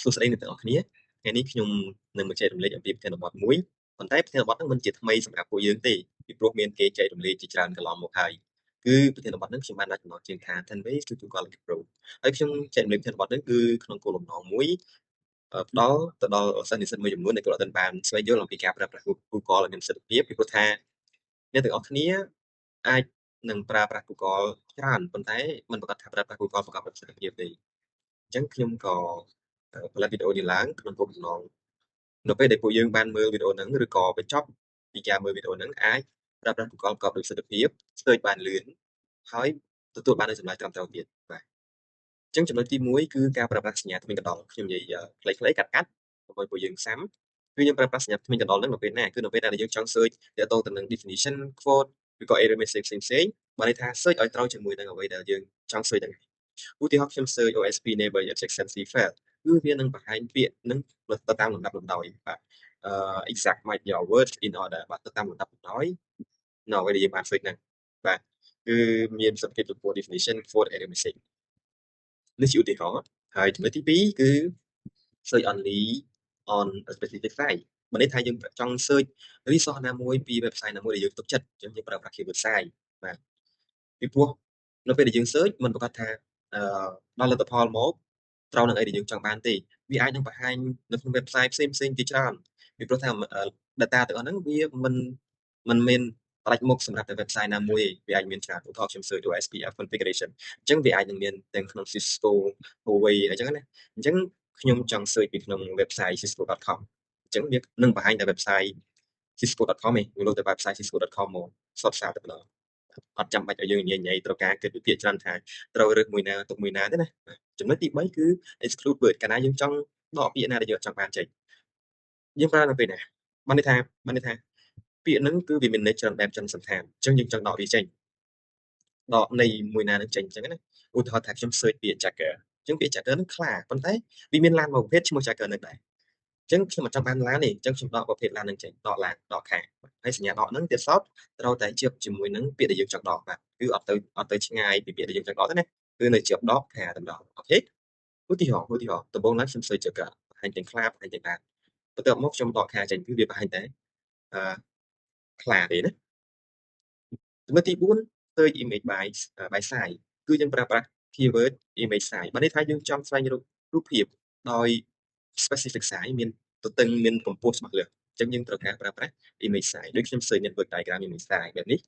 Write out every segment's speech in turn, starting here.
សួស្តីអ្នកទាំងអស់គ្នាថ្ងៃនេះខ្ញុំនឹងមកចែករំលែកអំពីប្រធានបទមួយប៉ុន្តែប្រធានបទហ្នឹងមិនជាថ្មីសម្រាប់ពួកយើងទេពីព្រោះមានគេចែករំលែកជាច្រើនកន្លងមកហើយគឺប្រធានបទហ្នឹងខ្ញុំបានដាក់ចំណងជើងថា 10 ways to Google Improve ហើយខ្ញុំចែករំលែកប្រធានបទហ្នឹងគឺក្នុងគោលបំណងមួយផ្ដល់ទៅដល់សិស្សនិស្សិតមួយចំនួនដែលគាត់អត់ទាន់បានស្វែងយល់អំពីការប្រើប្រាស់ Google ឲ្យមានប្រសិទ្ធភាពពីព្រោះថាអ្នកទាំងអស់គ្នាអាចនឹងប្រើប្រាស់ Google ច្រើនប៉ុន្តែមិនប្រាកដថាប្រើប្រាស់ Google ប្រកបដោយប្រសិទ្ធភាពទេអញ្ចឹងខ្ញុំក៏ផលិតវីដេអូនេះឡើងក្នុងគោលបំណងនៅពេលដែលពួកយើងបានមើលវីដេអូហ្នឹងឬក៏បញ្ចប់ពីការមើលវីដេអូហ្នឹងអាចប្រើប្រាស់ Google ប្រកបដោយប្រសិទ្ធភាព search បានលឿនហើយទទួលបាននូវចម្លើយត្រឹមត្រូវទៀតបាទអញ្ចឹងចំណុចទី1គឺការប្រើប្រាស់សញ្ញាធ្មេញកណ្ដុរខ្ញុំនិយាយខ្លីៗកាត់កាត់កុំឲ្យពួកយើងសាំគឺយើងប្រើប្រាស់សញ្ញាធ្មេញកណ្ដុរហ្នឹងនៅពេលណាគឺនៅពេលដែលយើងចង់ search ទាក់ទងទៅនឹង definition, quote ឬក៏ error message ផ្សេងៗបានន័យថា search ឲ្យត្រូវជាមួយនឹងអ្វីដែលយើងចង់ search ហ្នឹងឧទាហរណ៍ខ្ញុំ search OSP neighbor adjacency fail គឺវានឹងបង្ហាញពាក្យនឹងទៅតាមលំដាប់លំដោយបាទអឺ exact match your words in order បាទទៅតាមលំដាប់លំដោយនៅអ្វីដែលយើងបាន search ហ្នឹងបាទគឺមានប្រសិទ្ធភាពចំពោះ definition, quote, error message នេះជាឧទាហរណ៍ហើយចំណុចទី2គឺ search only on a specific site បានន័យថាយើងចង់ search resource ណាមួយពី website ណាមួយដែលយើងទុកចិត្តអញ្ចឹងយើងប្រើប្រាស់ keyword site បាទពីព្រោះនៅពេលដែលយើង search មិនប្រាកដថាអឺដល់លទ្ធផលមកត្រូវនឹងអីដែលយើងចង់បានទេវាអាចនឹងបង្ហាញនៅក្នុង website ផ្សេងផ្សេងជាច្រើនពីព្រោះថា data ទាំងអស់ហ្នឹងវាមិនមិនមានផ្ដាច់មុខសម្រាប់តែ website ណាមួយទេវាអាចមានច្រើនឧទាហរណ៍ខ្ញុំ search OSPF configuration អញ្ចឹងវាអាចនឹងមានទាំងក្នុង Cisco, Huawei អញ្ចឹងណាអញ្ចឹងខ្ញុំចង់ search ពីក្នុង website cisco.com អញ្ចឹងវានឹងបង្ហាញតែ website cisco.com ឯងវាលោតតែ website cisco.com មកសតសាតែម្ដងអត់ចាំបាច់ឲ្យយើងញ៉ៃញ៉ៃត្រូវការគិតវិភាគច្រើនថាត្រូវរើសមួយណាទុកមួយណាទេណាចំណុចទី3គឺ exclude word កាលណាយើងចង់ដកពាក្យណាដែលយើងអត់ចង់បានចេញយើងប្រើនៅពេលណាបានន័យថាពាក្យហ្នឹងគឺវាមានន័យច្រើនបែបច្រើនសន្តានអញ្ចឹងយើងចង់ដកវាចេញដកនៃមួយណានឹងចេញអញ្ចឹងណាឧទាហរណ៍ថាខ្ញុំ search ពាក្យ Jaguar អញ្ចឹងពាក្យ Jaguar ហ្នឹងខ្លាប៉ុន្តែវាមានឡានមួយប្រភេទឈ្មោះ Jaguar ហ្នឹងដែរអញ្ចឹងខ្ញុំអត់ចង់បានឡានទេអញ្ចឹងខ្ញុំដកប្រភេទឡានហ្នឹងចេញដកឡានដកខាហើយសញ្ញាដកហ្នឹងទៀតសោតត្រូវតែជាប់ជាមួយនឹងពាក្យដែលយើងចង់ដកបាទគឺអត់ទៅឆ្ងាយពីពាក្យដែលយើងចង់ដកទេណាគឺនៅជាប់ដកខាតែម្ដង OK ឧទាហរណ៍ឧទាហរណ៍ដំបូងឡើងខ្ញុំ search Jaguar បង្ហាញទាំងខ្លាបង្ហាញទាំងឡានបន្ទាប់មកខ្ញុំដកខាចេញគឺវាបង្ហាញតែអឺខ្លាទេណាចំណុចទី4 search image by size គឺយើងប្រើប្រាស់ keyword image size បានន័យថាយើងចង់ស្វែងរករូបភាពដោយ specific size មានទទឹងមានកម្ពស់ច្បាស់លាស់អញ្ចឹងយើងត្រូវការប្រើប្រាស់ image size ដូចខ្ញុំ search network diagram image size បែបនេះ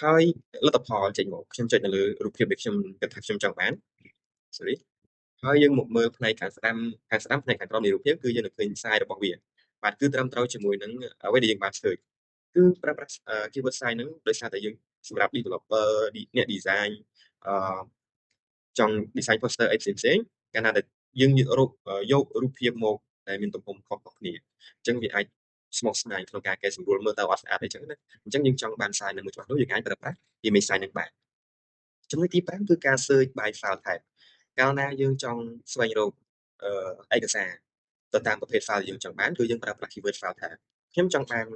ហើយលទ្ធផលចេញមកខ្ញុំចុចនៅលើរូបភាពដែលខ្ញុំគិតថាខ្ញុំចង់បាន sorry ហើយយើងមកមើលផ្នែកខាងស្ដាំខាងស្ដាំផ្នែកខាងក្រោមនៃរូបភាពគឺយើងនឹងឃើញ size របស់វាបាទគឺត្រឹមត្រូវជាមួយនឹងអ្វីដែលយើងបាន search គឺប្រើប្រាស់ keyword size ហ្នឹងដោយសារតែយើងសម្រាប់ developer អ្នក design អឺចង់ design poster អីផ្សេងផ្សេងកាលណាដែលយើងរកយករូបភាពមកដែលមានទំហំខុសៗគ្នាអញ្ចឹងវាអាចស្មុគស្មាញក្នុងការកែសម្រួលមើលទៅអត់ស្អាតអីចឹងណាអញ្ចឹងយើងចង់បាន size នឹងមួយច្បាស់នោះយើងអាចប្រើប្រាស់ image size នឹងបានចំណុចទី5គឺការ search by file type កាលណាយើងចង់ស្វែងរកឯកសារទៅតាមប្រភេទ file ដែលយើងចង់បានគឺយើងប្រើប្រាស់ keyword file type ខ្ញុំចង់បាន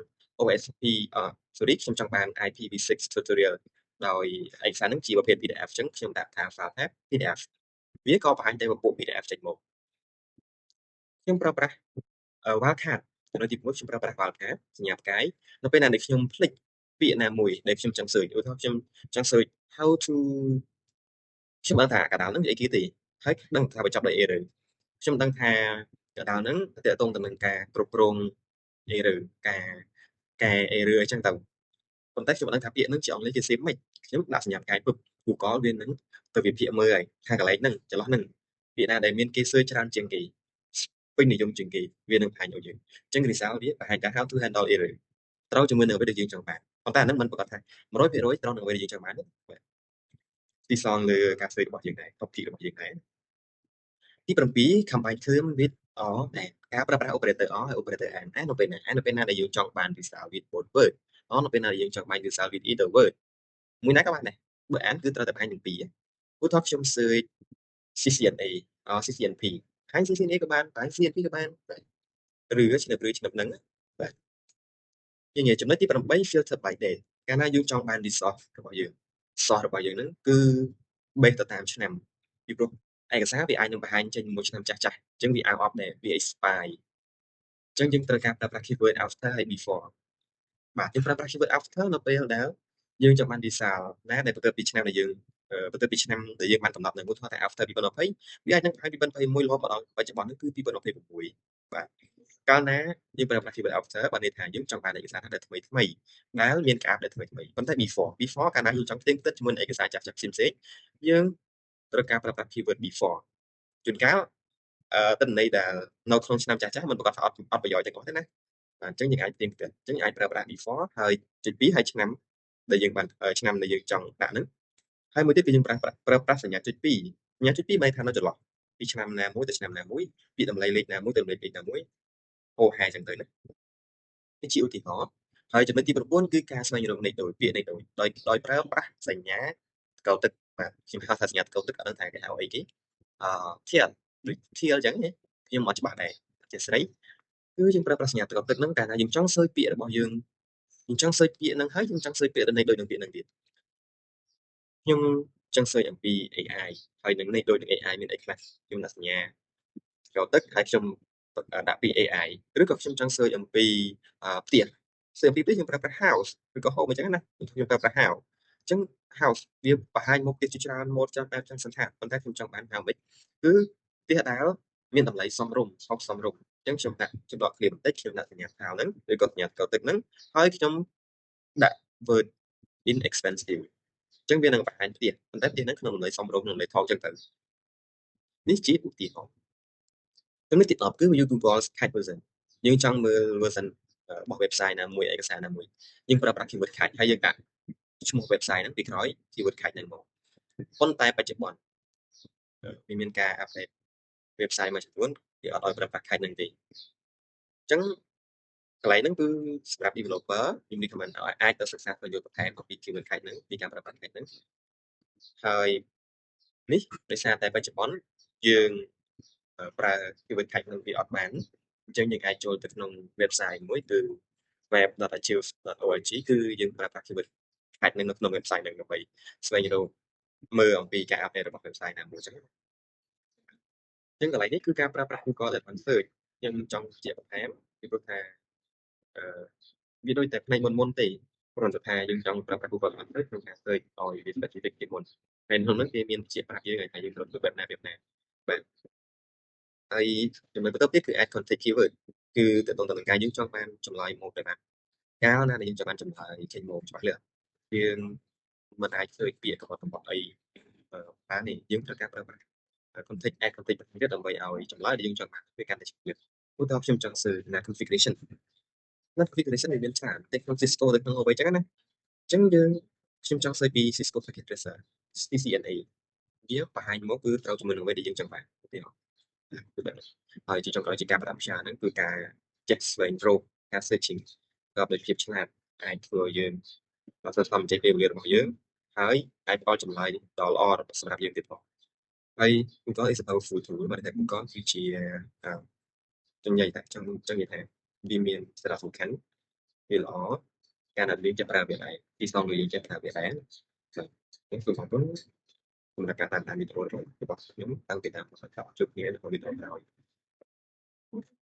OSP អ sorry ខ្ញុំចង់បាន IPv6 tutorial ដោយឯកសារហ្នឹងជាប្រភេទ PDF អញ្ចឹងខ្ញុំដាក់ថា file type PDF វាក៏បង្ហាញតែពពួក PDF ចេញមកខ្ញុំប្រើប្រាស់ wildcard ចំណុចទី6ខ្ញុំប្រើប្រាស់ wildcard សញ្ញាផ្កាយនៅពេលណាដែលខ្ញុំភ្លេចពាក្យណាមួយដែលខ្ញុំចង់ search ឧទាហរណ៍ខ្ញុំចង់ search how to ខ្ញុំដឹងថាកដាលហ្នឹងវាអីគេទេហើយដឹងថាបញ្ចប់ដោយ error ខ្ញុំដឹងថាកដាលហ្នឹងទាក់ទងទៅនឹងការគ្រប់គ្រង error ការកែ error អញ្ចឹងទៅប៉ុន្តែខ្ញុំមិនដឹងថាពាក្យហ្នឹងជាអង់គ្លេសគេសេម៉េចខ្ញុំដាក់សញ្ញាផ្កាយពឹប Google វានឹងទៅវិភាគមើលហើយថាកន្លែងហ្នឹងចន្លោះហ្នឹងពាក្យណាដែលមានគេ search ច្រើនជាងគេពេញនិយមជាងគេវានឹងបង្ហាញឲ្យយើងអញ្ចឹង result វាបង្ហាញថា how to handle error ត្រូវជាមួយនឹងអ្វីដែលយើងចង់បានប៉ុន្តែអាហ្នឹងមិនប្រាកដថា100%ត្រូវនឹងអ្វីដែលយើងចង់បានទេបាទទីសងលើការ search របស់យើងដែរ topic របស់យើងដែរទី7 combine term with or and ការប្រើប្រាស់ operator or ហើយ operator and and នៅពេលណា and នៅពេលណាដែលយើងចង់បាន result with both word or នៅពេលណាដែលយើងចង់បាន result with either word មួយណាក៏បានដែរបើ and គឺត្រូវតែបង្ហាញទាំងពីរឧទាហរណ៍ខ្ញុំ search CCNA អ CCNP ហើយ CCNA ក៏បានហើយ CCNP ក៏បានឬឆ្នឹបឬឆ្នឹបហ្នឹងបាទនិយាយចំណុចទី8 filter by date កាលណាយើងចង់បាន resource របស់យើង source របស់យើងហ្នឹងគឺ base ទៅតាមឆ្នាំពីព្រោះ ឯកសារវាអាចនឹងបង្ហាញចេញមួយឆ្នាំចាស់ៗអញ្ចឹងវា out of ដែរវា expire អញ្ចឹងយើងត្រូវការប្រើប្រាស់ keyword after ហើយ before បាទយើងប្រើប្រាស់ keyword after នៅពេលដែលយើងចង់បាន result ណាដែលបន្ទាប់ពីឆ្នាំដែលយើងបន្ទាប់ពីឆ្នាំដែលយើងបានកំណត់នៅមួយថា after 2020វាអាចនឹងបង្ហាញ2021រហូតមកដល់បច្ចុប្បន្ននេះគឺ2026បាទកាលណាយើងប្រើប្រាស់ keyword after បានន័យថាយើងចង់បានឯកសារដែលថ្មីថ្មីដែលមានការ update ថ្មីថ្មីប៉ុន្តែ before កាលណាយើងចង់ផ្ទៀងផ្ទាត់ជាមួយនឹងឯកសារចាស់ៗផ្សេងៗយើងត្រូវការប្រើប្រាស់ keyword before ជួនកាលអឺទិន្នន័យដែលនៅក្នុងឆ្នាំចាស់ៗមិនប្រាកដថាអត់អត់ប្រយោជន៍ទាំងអស់ទេណាបាទអញ្ចឹងយើងអាចផ្ទៀងផ្ទាត់អញ្ចឹងអាចប្រើប្រាស់ before ហើយចុច2ហើយឆ្នាំដែលយើងបានឆ្នាំដែលយើងចង់ដាក់ហ្នឹងហើយមួយទៀតគឺយើងប្រើប្រើប្រាស់សញ្ញាចុច2សញ្ញាចុច2មានថានៅចន្លោះពីឆ្នាំណាមួយទៅឆ្នាំណាមួយពីតម្លៃលេខណាមួយទៅតម្លៃលេខណាមួយហូហែអញ្ចឹងទៅណានេះជាឧទាហរណ៍ហើយចំណុចទី9គឺការស្វែងរកលេខដូចពាក្យលេខដូចដោយដោយប្រើប្រាស់សញ្ញាតកោទឹកបាទខ្ញុំហៅថាសញ្ញាតកោទឹកអត់ដឹងថាគេហៅអីគេអឺ tilde ដូច tilde អញ្ចឹងខ្ញុំអត់ច្បាស់ដែរជាស្រីគឺយើងប្រើប្រាស់សញ្ញាតកោទឹកហ្នឹងកាលណាយើងចង់ search ពាក្យរបស់យើងយើងចង់ search ពាក្យហ្នឹងហើយយើងចង់ search ពាក្យនៃដូចនឹងពាក្យហ្នឹងទៀតខ្ញុំចង់ search អំពី AI ហើយនឹងនេះដូចនឹង AI មានអីខ្លះខ្ញុំដាក់សញ្ញាចូលទឹកហើយខ្ញុំដាក់ពី AI ឬក៏ខ្ញុំចង់ search អំពីផ្ទះ search អំពីផ្ទះយើងប្រើប្រាស់ house ឬក៏ home អញ្ចឹងណាខ្ញុំប្រើប្រាស់ house អញ្ចឹង house វាបង្ហាញមុខផ្ទះជាច្រើនម៉ូដច្រើនបែបច្រើនសណ្ឋានប៉ុន្តែខ្ញុំចង់បាន house វិញគឺផ្ទះដែលមានតម្លៃសមរម្យថោកសមរម្យអញ្ចឹងខ្ញុំដាក់ខ្ញុំដកឃ្លាបន្តិចខ្ញុំដាក់សញ្ញា tilde ហ្នឹងឬក៏សញ្ញាកោទឹកហ្នឹងហើយខ្ញុំដាក់ word inexpensive អញ្ចឹងវានឹងបង្ហាញផ្ទះប៉ុន្តែផ្ទះហ្នឹងក្នុងតម្លៃសមរម្យក្នុងតម្លៃថោកអញ្ចឹងទៅនេះជាឧទាហរណ៍ចំណុចទី10គឺ view Google Cache version យើងចង់មើល version របស់ website ណាមួយឯកសារណាមួយយើងប្រើប្រាស់ keyword cache ហើយយើងដាក់ឈ្មោះ website ហ្នឹងពីក្រោយ keyword cache ហ្នឹងមកប៉ុន្តែបច្ចុប្បន្នវាមានការ update website មួយចំនួនគេអត់ឲ្យប្រើប្រាស់ cache ហ្នឹងទេអញ្ចឹងកន្លែងហ្នឹងគឺសម្រាប់ developer ខ្ញុំ recommend ឲ្យអាចទៅសិក្សាស្វែងយល់បន្ថែមអំពី keyword cache ហ្នឹងពីការប្រើប្រាស់ cache ហ្នឹងហើយនេះដោយសារតែបច្ចុប្បន្នយើងប្រើ keyword cache ហ្នឹងវាអត់បានអញ្ចឹងយើងអាចចូលទៅក្នុង website មួយគឺ web.archive.org គឺយើងប្រើប្រាស់ keyword cache នៅក្នុង website ហ្នឹងដើម្បីស្វែងរកមើលអំពីការ update របស់ website ណាមួយអញ្ចឹងអញ្ចឹងកន្លែងនេះគឺការប្រើប្រាស់ Google Advanced Search ខ្ញុំចង់បញ្ជាក់បន្ថែមពីព្រោះថាអឺវាដូចតែផ្នែកមុនមុនទេគ្រាន់តែថាយើងចង់ប្រើប្រាស់ Google Advanced Search ក្នុងការ search ឲ្យវា specific ជាងមុនហើយក្នុងនោះគេមានជាប្រាប់យើងឲ្យថាយើងត្រូវធ្វើបែបណាបែបណាបាទហើយចំណុចបន្ទាប់ទៀតគឺ add context keyword គឺតទៅនឹងការយើងចង់បានចម្លើយមកបែបណាកាលណាដែលយើងចង់បានចម្លើយចេញមកច្បាស់លាស់យើងមិនអាច search ពាក្យកំណត់កំណត់អីបានទេយើងត្រូវការប្រើប្រាស់ context add context បន្ថែមទៀតដើម្បីឲ្យចម្លើយដែលយើងចង់បានវាកាន់តែច្បាស់លាស់ឧទាហរណ៍ខ្ញុំចង់ search NAT configuration NAT configuration វាមានច្រើនតែក្នុង Cisco ទៅក្នុងអ្វីចឹងណាអញ្ចឹងយើងខ្ញុំចង់ search ពី Cisco Packet Tracer CCNA វាបង្ហាញមកគឺត្រូវជាមួយនឹងអ្វីដែលយើងចង់បានឧទាហរណ៍គឺបែបនេះហើយជាចុងក្រោយជាការផ្ដាំផ្សាហ្នឹងគឺការចេះស្វែងរកការ searching ក៏ដោយភាពឆ្លាតអាចធ្វើឲ្យយើងដល់សន្សំចេញពេលវេលារបស់យើងហើយអាចផ្ដល់ចម្លើយដ៏ល្អសម្រាប់យើងទៀតផងហើយ Google is a powerful tool បានថា Google គឺជាចង់និយាយថាចង់ចង់និយាយថាវាមានសារៈសំខាន់វាល្អការដែលយើងចេះប្រើវាដែរទីស្នងយើងចេះប្រើវាដែរបាទសូមអរគុណសម្រាប់ការតាមដានវីដេអូរបស់ខ្ញុំតាំងពីដើមដល់ចប់ជួបគ្នានៅក្នុងវីដេអូក្រោយ។